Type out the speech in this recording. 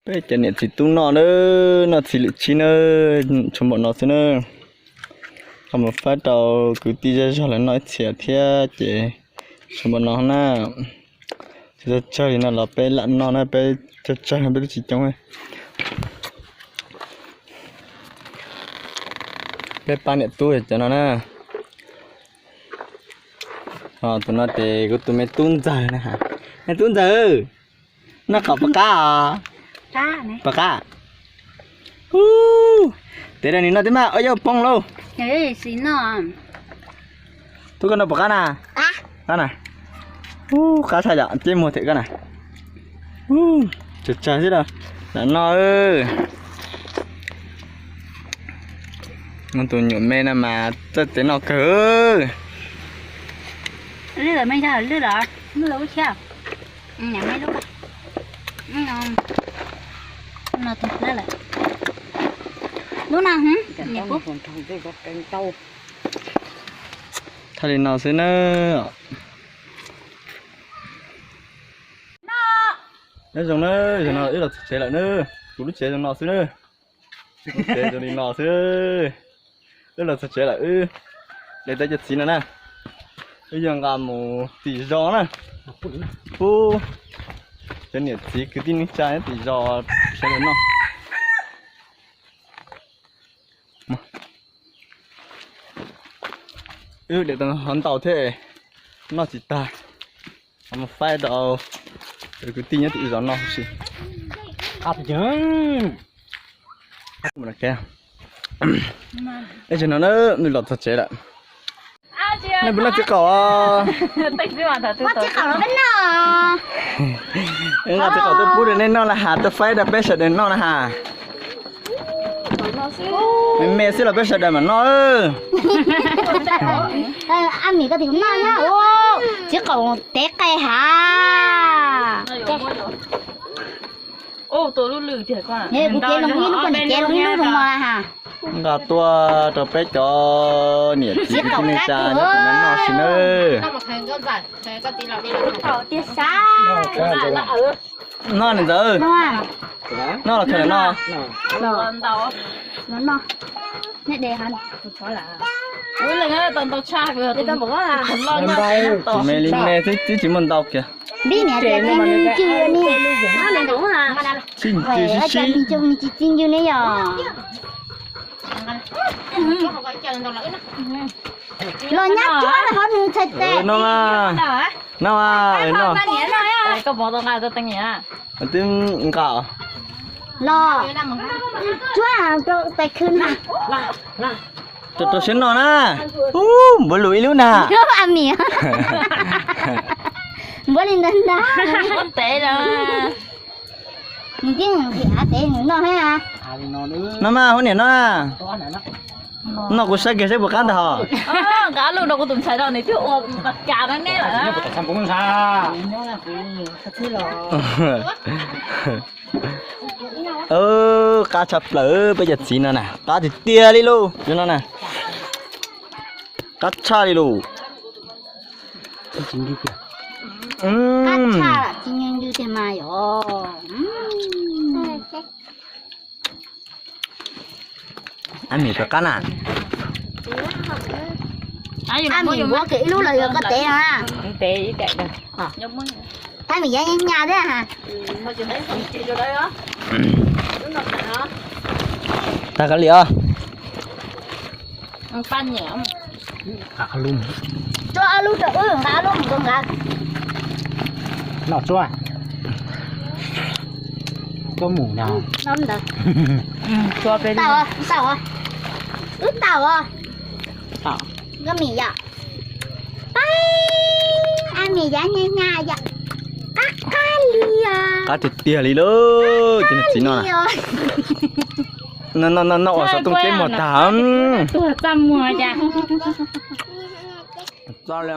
Peb cov niam txiv tub noj na, noj txhij lwm tshib na, tshuav npaum no xwb na. Qhov mus faib rau kwv tij zej zog lawv noj ib txhia thiab ces tshuav npaum no na. Tsis tau tsawg li no los peb lam noj na, peb tsawg tsawg no peb twb tsis coob. Peb pab niam tub cov no na. Tus no ces kuv tus me tub ntxawg na. Me tub ntxawg, noj qaum puas qab os? Puas qab? Hu, tev rau nws noj tib maj, ua yau poob lauj. Tub koj noj puas qab na? Qab na. Hu, qab tshaj yom, ceb muag them koj na. Tsawg tsawg xwb los lam noj. Muaj tus nyuam me no mas txawj tev noj kawg. Thaj li no xwb na. Nyob zoo na, zaum no wb los txog tsev lawm na. Kuv lub tsev zoo no xwb na. Lub tsev zoo li no xwb. Wb los txog tsev lawm wb de tau cov txiv no na. Wb yuav nqa mus tim zos na. Pub cov niam txiv kwv tij neej tsa nyob tim zos sawv daws noj. Wb de tau hov ntau thiab, noj tsis tag. Mus faib rau kwv tij nyob tim zos no si. Zaum no na, nws los txog tsev lawm. Nej puas noj txiv qaum? Nqa txiv qaum tuaj pub rau nej noj na has, tuaj faib rau peb sawv daws noj na has. Me me xwb los peb sawv daws mam noj. Ab Mim, koj tis noj na. Txiv qaum tev qe has. Kuv cev loo ib lub, koj cev loo ib lub zoo no has. Nqa tuaj rau peb cov niam txiv kwv tij neej tsa nyob tim no noj si nawb. Noj niam ntxawm. Noj los khaws los noj. Tus me li me xwb twb tsis muaj ntau kiag. Txi ncw sib sib. Los nyab cuab hov nws txhais tes. Noj mas, noj mas, noj. Twb nqa. Los cuab rau tais khw na. Rau rau siab noj na. Ub, npuav lus ib lub na. Ab Mim, npuav li ntawd ntag. Nws tib nws nrhiav tev nws noj thiab. Noj mas, huab niam noj na. Noj kuv saib kiag saib puas qab ntag hos. Nqa lub rau kuv tus ntxhais rau nws twb ua pas kas no neb lawm. Qab tshaj plaws peb cov txiv no na, qab tiag tiag li lauj, no na. Qab tshaj li lauj. Qab tshaj tsis nyob ncw tiag mas yom. Ab Mim, puas qab na? Ab Mim, muab kiag ib lub los yuav koj tev no na. Ab Mim, yav nyaj nyaj thiab. Tag kab li os. Tsuab ob lub rau wb, nqa ob lub mus rau nkawd. Noj tsuab. Tsuab mus no. Tau, tau. Wb tau os. Koj Mim yom. Pab, Ab Mim yav nyaj nyaj yom. Qab qab li os. Qab tiag tiag li lauj, cov niam txiv no na. Noj noj noj ua saum tooj ceb muag tag. Tuag txaj muag cas. Txoj li.